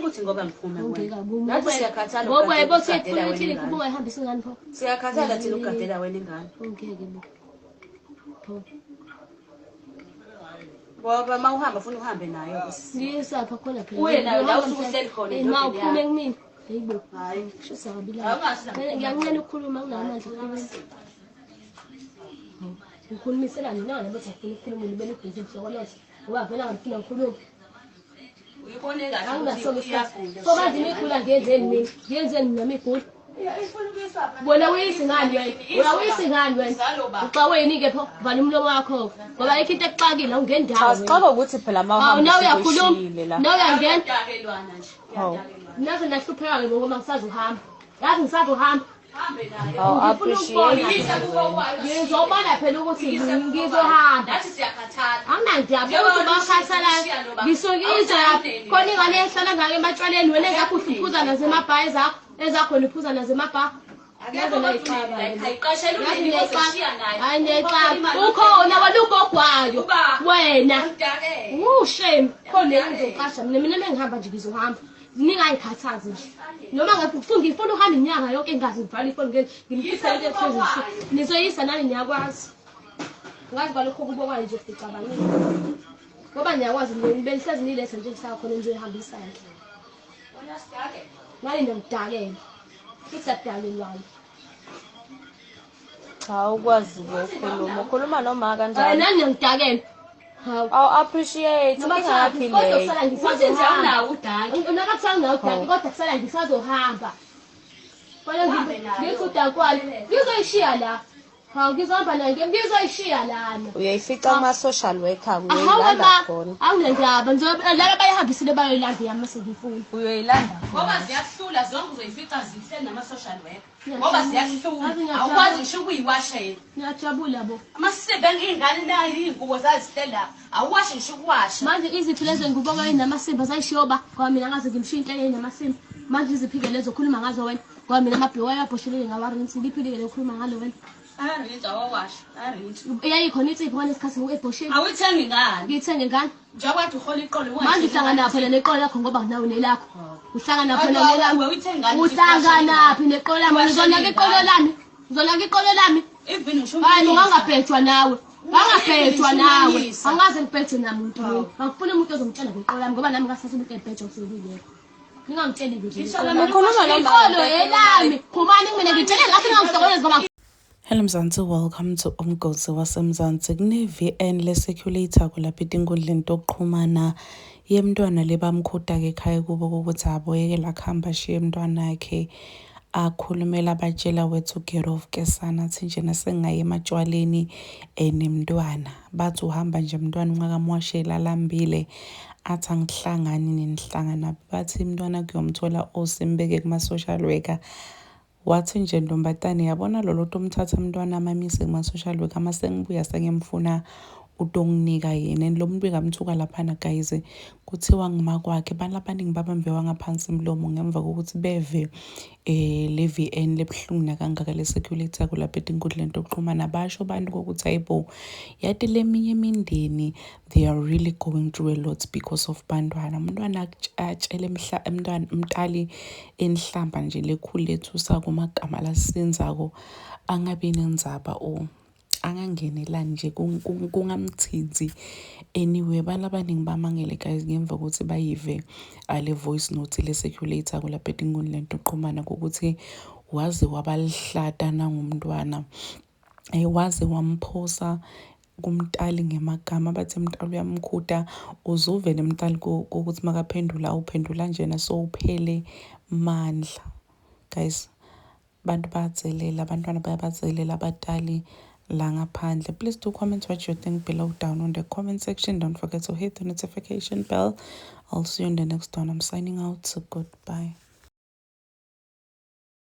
Ukuthi ngoba ngiphume Ungeke kuwena. kabi. Nathi siyakhathala Ngoba ukugadela yebo wena siyekufuna ingane. eklinikhi ubungayihambisi ingane pho. Siyakhathala thina ukugadela wena ingane. Ungeke bo. Pho. Ngoba uma uhamba funa uhambe nayo. Ngiyisapha khona phela. Uye nayo la Ngihamba usuke uhleli khona Eh, ma endodeni uphume yakho. kumina. Hayibo. Hayi. Shisa kabi la. Awungazi Phela ngiyanqena ukukhuluma nginamandla okukhuluma. Ngikhulumiselani nani bathi ngifuna ukukhuluma nibele ubhizi mhlokolose. Ngoba vele angifuna ngikhulume. Uyibone kahle Anginaso ukuthi isikhathi. iyagula. So manje imigula ngiyenzeni mina? Ngiyenzeni mina imigula? Wena uyisi ngani wena? Wena uyisi ngani wena? Uxaweni-ke pho vala umlomo wakho ngoba ayikho into ekuxakile awungeni Cha ndawo wena. sixaka ukuthi phela uma Hawu uhamba nawe usuke uyakhuluma uyishiyile la. nawe uyangena Uyakelwana nje. Hawu. naze nahlupheka-ke ngoba ngisazohamba yazi ngisazohamba Hambe nayo. Awu Ngifuna ukubona. appreciate wena. Ngizobona phela ukuthi ngizohamba. Nathi siyakhathala. Anginandaba ukuthi bakhathalayo. Ngisuke khona ingane ehlala ngake ematshwaleni wena ezakho uhluphuza nasemabha ezakho ezakho niphuza nasemabha. Yaze nayixaba. Ayiqashela Yazi umndeni niyayixaba. ozoshiya naye. Hayi niyayixaba. Ukhona wena ugogwayo. Wena. Udakele. Wu shame. Khona ngizoqasha mina mina mengihamba nje ngizohamba. Ningayikhathazi nje. Noma ngabe ufuna ngifuna uhamba inyanga yonke ngingaze ngivale ifoni ngimfisela into ehlezi nje. Nizoyisa nani niyakwazi. Ngazi kwalokho kubokwayo nje sicabangile. Ngoba niyakwazi nini benihlezi niletha nje ngisakhona nizoyihambisa nje. Nani niyangidakela. Futhi siyadakelwana. Cha ukwazi ukukhuluma. Ukhuluma noma Hayi kanjani. nani niyangidakela. Hawu. Awu appreciate Noma inkinga kuthiwa yakho kodwa ileyo. kusala Futhi nje ngisazohamba. awunawo udaki. Noma kuthiwa nginawo udaki kodwa kusala ngisazohamba. Fanele ngithi udakwalo ngizoyishiya la. Hawu ngizohamba nayo ngizoyishiya lana. Uyayifica kuma social worker Hawu uyoyilanda ma khona. awunendaba laba bayihambisile bayoyilanda yami mase ngifuna. Uyoyilanda Ngoba khona. ziyakuhlula zonke uzoyifica zihleli nama-social worker. Ngiyajabula. Ngoba ziyakuhlula. Ave ngiyajabula. Awukwazi ngisho ukuyiwashela. Ngiyajabula bo. Amasibe iy'ngane nayo iy'ngubo zazihleli lapha. Awuwashi ngisho ukuwasha. Manje iziphi lezo ngubo enamasimba zayishiyoba ngoba mina ngaze ngimshiye into enamasimba. Manje iziphi-ke lezo okhuluma ngazo wena ngoba mina amabhiwa ayabhoshelile ngawarinsi liphile-ke lokhuluma ngalo wena. Arinti awawasha. Arinti. Yayikhona insipho ngalesikhathi ebhosheni. Awuyithengi ngani? Ngiyithenge ngani? Njengoba kade uhola iqolo Manje uhlanganaphi wena neqolo lakho ngoba nawe nelakho. Uhlanganaphi wena Kodwa nelami? wewe uyithenga ngani Uhlanganaphi neqolo lami? Ngizonaka iqolo lami. Ngizonaka iqolo lami. Even ngisho Hayi ungangabhejwa nawe. Ngangabhejwa nawe. Angaze ngibhejwe namuntu mina. Angifuni umuntu ozongitshela ngeqolo lami ngoba nami ngasase umuntu ebhejwa usukuleko. Ningangitsheli nje. Ukhuluma noma Iqolo elami. Phumani kumina ngitshele ngathi ngangihlokoleza ngoba Hello Mzansi, welcome to Umgosi waseMzansi. Kune-VN le-circulator kulapha etinkundleni tokuxhumana yemntwana lebamkhuta-ke ekhaya kubo kokuthi aboyekela kuhamba ashiye mntwanakhe akhulumela abatshela wethu get off ke sana athi njena sengingaye ematshwaleni nemntwana bathi uhamba nje mntwana ungakamwasheli alambile athi angihlangani nenihlangana bathi mntwana kuyomthola osimbeke kuma-social worker. Wathi nje ntombatane yabona lolo tomthatha mntwana amamise kuma-social worker uma sengibuya sengimfuna utonginika yena and lo muntu engamthuka laphana guys kuthiwa ngimakwakhe abantu abaningi babambewa ngaphansi imlomo ngemva kokuthi beve le VN lebuhlungu nakangaka le security kulapha etinkundleni tokuxhumana basho abantu kokuthi hayibo yati leminye imindeni they are really going through a lot because of bantwana umntwana atshele mntwana mntali enhlamba nje lekhulu ethusa kumagama lasenzako angabi nendzaba o angangenelani nje kungamthinti anyway abantu abaningi bamangele guys ngemva kokuthi bayive ale voice note le-circulator kulapha etinkundleni tokuxhumana kokuthi waze wabalihlata nangumntwana waze wamphosa kumtali ngemagama bathi mntali uyamkhuta uzuvele mntali kokuthi makaphendula uphendula njena so uphele mandla guys bantu bayadzelela abantwana bayabadzelela abatali la ngaphandle. Please do comment what you think below down on the comment section. Don't forget to hit the notification bell. I'll see you in the next one. I'm signing out, so goodbye.